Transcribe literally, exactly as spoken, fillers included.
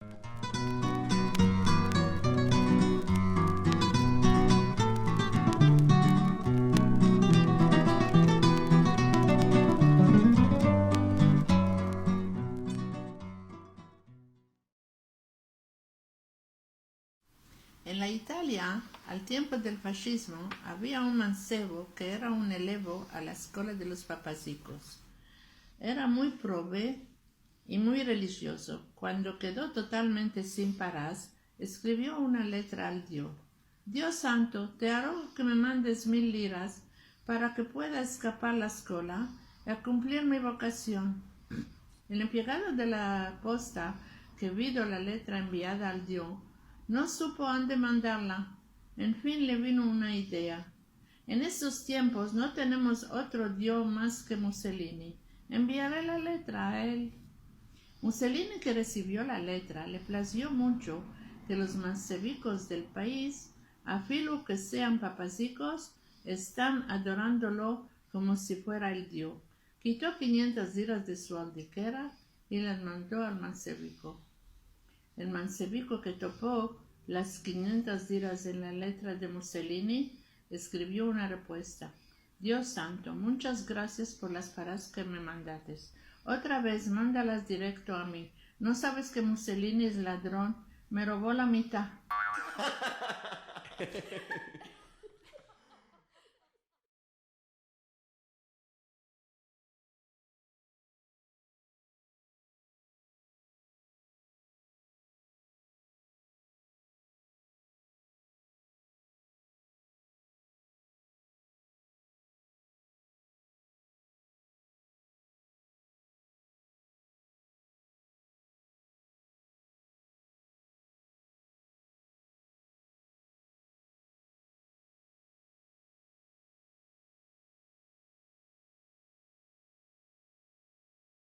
En la Italia, al tiempo del fashismo, avia un mansevo ke era un elevo a la eskola de los Papazikos. Era muy prove i muy relijiozo. Kuando kedo totalmente sin paras, eskrivio una letra al Dio. Dio santo, te arogo ke me mandes mil liras para ke pueda eskapar la eskola i a kumplir mi vokasion. El emplegado de la posta, ke vido la letra enviada al Dio, no supo ande mandarla. En fin, le vino una idea. En estos tiempos no tenemos otro Dio mas ke Mussolini. Enviare la letra a el. Mussolini, ke resivio la letra, le plazio muncho ke los mansevikos del pais, afilo ke sean papazikos, estan adorandolo komo si fuera el Dio. Kito kinyentas liras de su aldikera i las mando al manseviko. El manseviko ke topo las kinyentas liras en la letra de Mussolini, eskrivio una repuesta. Dio santo, munchas grasias por las paras ke me mandates. Otra vez, mandalas direkto a mi. No saves ke Mussolini es ladron? Me robo la mita.